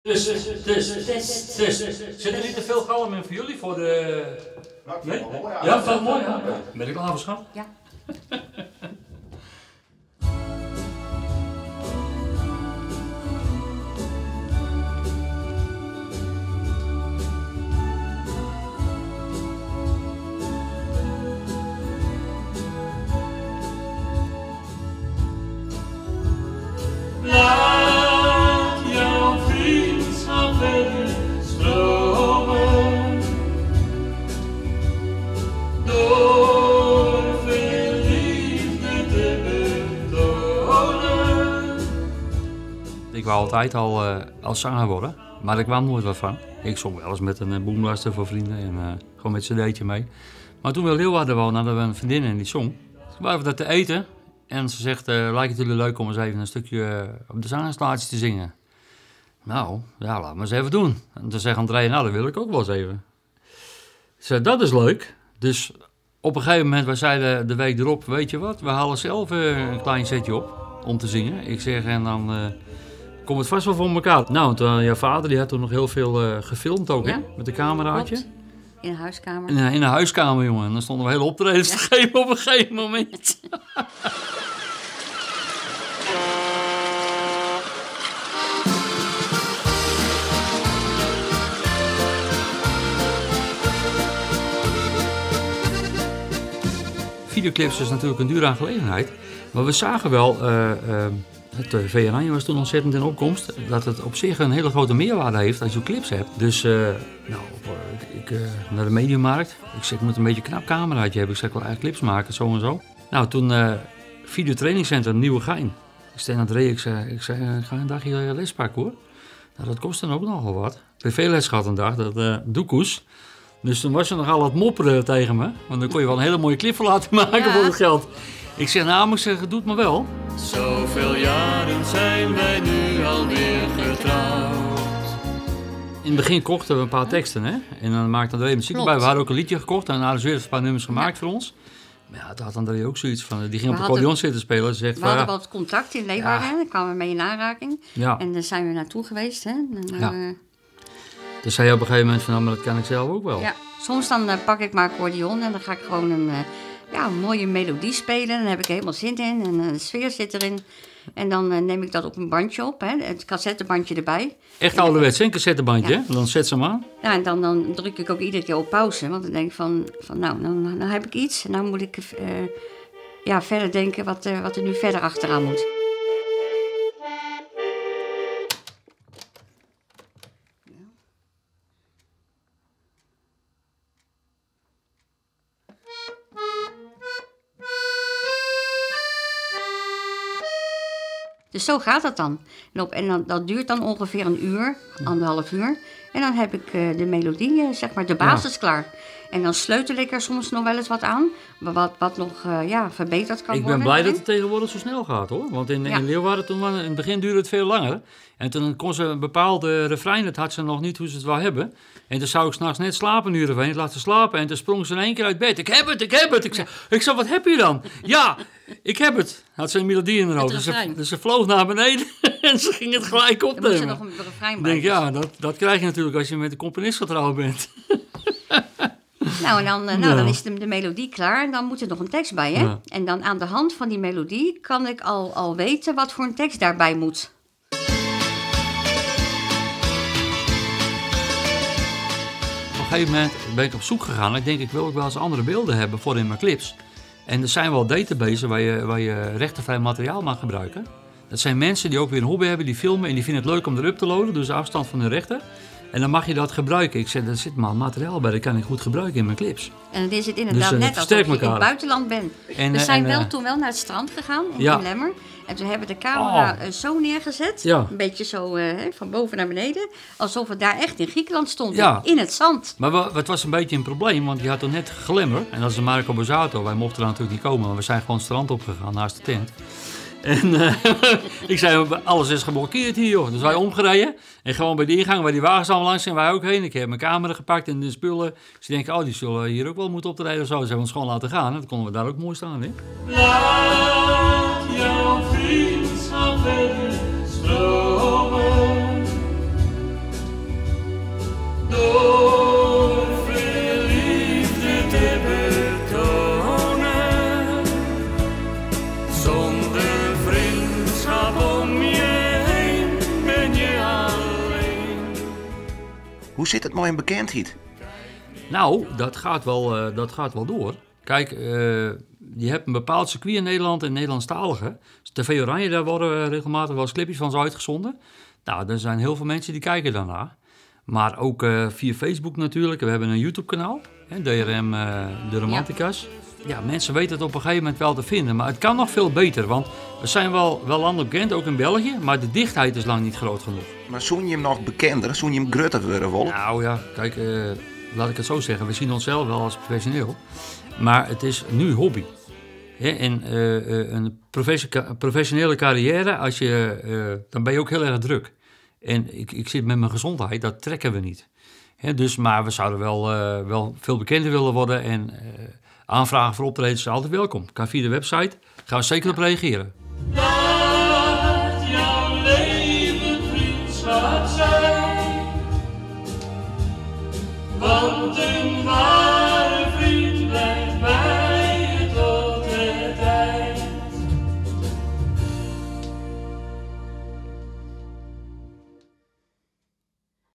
Dus, dus, dus. Zit er niet te veel galm in voor jullie? Voor de... Nou, ik vind Nee? het wel mooi Ja, eigenlijk. vind het mooi, ja. Ben ik klaar voor, schat? Ja. Laat jouw vriendschap verder stromen. Door veel liefde te betonen. Ik wou altijd al als zanger worden, maar daar kwam nooit wat van. Ik zong wel eens met een boomblaster voor vrienden en gewoon met cd'tje mee. Maar toen we in Leeuwarden woonden, hadden we een vriendin en die zong. Toen waren we daar te eten en ze zegt, lijkt het jullie leuk om eens even een stukje op de zanginstallatie te zingen? Nou, ja, laat maar eens even doen. En toen zegt André, nou, dat wil ik ook wel eens even. Ze zei, dat is leuk. Dus op een gegeven moment, wij zeiden de week erop, weet je wat, we halen zelf een klein setje op om te zingen. Ik zeg, en dan komt het vast wel voor elkaar. Nou, en toen, jouw vader die had toen nog heel veel gefilmd ook, hè? Ja. Met de cameraatje. Klopt. In de huiskamer. In de huiskamer, jongen. En dan stonden we hele optredens te geven op een gegeven moment. Videoclips is natuurlijk een dure aangelegenheid. Maar we zagen wel, het TV Oranje was toen ontzettend in opkomst, dat het op zich een hele grote meerwaarde heeft als je clips hebt. Dus ik naar de Mediamarkt. Ik zeg, ik moet een beetje een knap cameraatje hebben. Ik zeg, ik wil eigenlijk clips maken, zo en zo. Nou, toen videotrainingcentrum Nieuwegein. Ik zei naar André, ik zei, ik ga een dagje les pakken hoor. Nou, dat kostte dan ook nogal wat. Privéles gehad een dag, dat doekoes. Dus toen was ze nogal wat mopperen tegen me. Want dan kon je wel een hele mooie clip voor laten maken voor het geld. Ik zeg, nou, moet ik zeggen, doe het maar wel. Zoveel jaren zijn wij nu alweer getrouwd. In het begin kochten we een paar teksten, hè? En dan maakte André muziek erbij. We hadden ook een liedje gekocht en dan hadden ze weer een paar nummers gemaakt voor ons. Maar ja, toen had André ook zoiets van, die ging op de accordeon zitten spelen. Ze zegt We hadden van, wat contact in Leeuwarden, hè? Daar kwamen we mee in aanraking. En daar zijn we naartoe geweest, hè? En Toen zei je op een gegeven moment van, nou, maar dat kan ik zelf ook wel. Ja, soms dan pak ik mijn accordeon en dan ga ik gewoon een mooie melodie spelen. Dan heb ik er helemaal zin in en de sfeer zit erin. En dan neem ik dat op een bandje op, hè, het cassettebandje erbij. Echt ouderwets, hè, een cassettebandje, Ja. hè? Dan zet ze hem aan. Ja, en dan druk ik ook iedere keer op pauze. Want dan denk ik van nou, nou heb ik iets. En dan moet ik verder denken wat er nu verder achteraan moet. Dus zo gaat dat dan. En dat duurt dan ongeveer een uur, anderhalf uur. En dan heb ik de melodie, de basis klaar. En dan sleutel ik er soms nog wel eens wat aan, wat nog verbeterd kan Ik ben worden. blij dat het tegenwoordig zo snel gaat, hoor. Want in Leeuwarden, toen, in het begin duurde het veel langer. En toen kon ze een bepaalde refrein, dat had ze nog niet hoe ze het wou hebben. En toen zou ik 's nachts net slapen, een uur of één. Ik laat ze slapen en toen sprong ze in één keer uit bed. Ik heb het, ik heb het. Ik zei, wat heb je dan? Ja, ik heb het. Had ze een melodie in haar Het hoofd. Dus refrein. ze vloog naar beneden en ze ging het gelijk Dan moest ze opnemen. nog een refrein Ik denk, bij. ja, dat krijg je natuurlijk als je met de componist getrouwd bent. Nou, en dan dan is de melodie klaar en dan moet er nog een tekst bij, hè? En dan aan de hand van die melodie kan ik al weten wat voor een tekst daarbij moet. Op een gegeven moment ben ik op zoek gegaan. Ik denk, ik wil ook wel eens andere beelden hebben voor in mijn clips. En er zijn wel databases waar je rechtenvrij materiaal mag gebruiken. Dat zijn mensen die ook weer een hobby hebben, die filmen en die vinden het leuk om erop te loaden, dus afstand van hun rechten. En dan mag je dat gebruiken. Ik zeg, daar zit maar materiaal bij, dat kan ik goed gebruiken in mijn clips. En dan is het inderdaad Dus net het alsof versterkt je in het elkaar. buitenland bent. We zijn toen wel naar het strand gegaan in Lemmer. En toen hebben we de camera, zo neergezet. Een beetje zo van boven naar beneden. Alsof we daar echt in Griekenland stonden, in het zand. Maar het was een beetje een probleem, want je had toen net Glimmer. En dat is de Marco Borsato. Wij mochten daar natuurlijk niet komen, maar we zijn gewoon het strand opgegaan naast de tent. En ik zei, alles is geblokkeerd hier, joh. Dus wij omgereden. En gewoon bij de ingang, waar die wagens allemaal langs zijn, wij ook heen. Ik heb mijn camera gepakt en de spullen. Ze denken, oh, die zullen hier ook wel moeten optreden of zo. Ze hebben ons gewoon laten gaan. En dan konden we daar ook mooi staan, hè. Laat jouw vriendschap verder stromen. Hoe sit it mei jim bekendheid? Nou, dat gaat wel, dat gaat wel door. Kijk, je hebt een bepaald circuit in Nederland en Nederlandstalige. TV Oranje, daar worden regelmatig wel eens clipjes van zo uitgezonden. Nou, er zijn heel veel mensen die kijken daarna. Maar ook via Facebook natuurlijk. We hebben een YouTube-kanaal, hè, DRM De Romantica's. Ja, mensen weten het op een gegeven moment wel te vinden. Maar het kan nog veel beter, want we zijn wel landelijk bekend, ook in België. Maar de dichtheid is lang niet groot genoeg. Maar zoen je hem nog bekender? Zoen je hem grutter worden, Wolf? Nou ja, kijk, laat ik het zo zeggen. We zien onszelf wel als professioneel. Maar het is nu hobby. Hè, en een professionele carrière, dan ben je ook heel erg druk. En ik zit met mijn gezondheid, dat trekken we niet. Hè, dus, maar we zouden wel veel bekender willen worden. En aanvragen voor optredens zijn altijd welkom. Kan via de website, gaan we zeker op reageren.